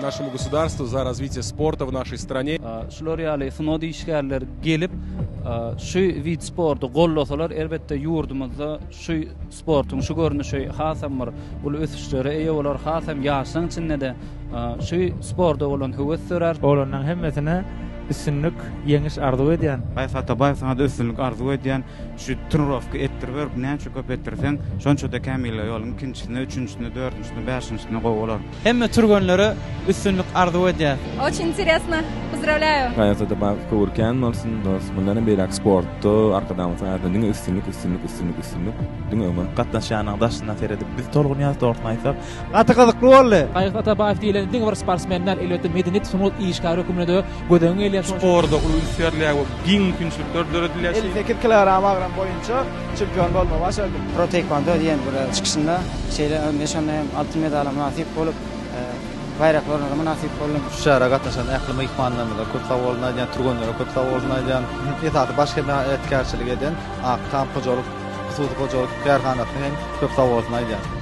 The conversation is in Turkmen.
Нашему государству за развитие спорта в нашей стране. Şular ýaly sungat işgärleri gelip, şu wid sporty gollasalar, elbetde ýurdumyzda şu sportuň şu görnüşi hasam bir uly ösüşlere eýe bolar, hasam ýaşlaryň içinde-de şu sporta bolan höwes dörär. Oglanlaň hemmesine üstünlik, ýeňiş arzuw edýän. Gaýyp Atabaýew saňada üstünlik arzuw edýän. Şu trenirovka etdiriber, näçe köp etdirseň, şonça-da kämillige ýoluň ikinjisinde, üçünjisinde, dördünjisinde, bäşinjisinde gowy bolar. Hemme türgenlere üstünlik arzuw edýäs. Oçin interesno. Pozdravlýaýu. Gaýrat Atabaýew höwür kän bolsun dos. Mundan hem beýläk sportda Arkadagymyzyň aýasyna diňe üstünlik üstünlik üstünlik üstünlik diňe öňe. Gatnaşýanyň daşyndan seredip biz tolgunýas dogrusyny aýtsak. Gaty gyzykly boldy. Gaýgysyz Atabaýew diýlende diňe bir sportsmen däl, elbetde medeniýet, sungat işgäri hökmünde-de göz öňüňe gelýär. Sporda uly üns berilýär we giň mümkinçilikler döredilýär. 58 kilogram agram boýunça çempion bolmagy başardym. Pro taekwondo diýen bir çykyşynda şeýle men şonda hem altyn medala mynasyp bolup, baýrakly orunlara mynasyp boldum. Şu çärä gatnaşan ähli myhmanlarymyza köp sag bolsun aýdýan, türgenlere köp sag bolsun aýdýan. Esasy baş hemaýatkärçilik eden Ak tam hojalyk hususy hojalyk kärhanasyna hem köp sag bolsun aýdýan.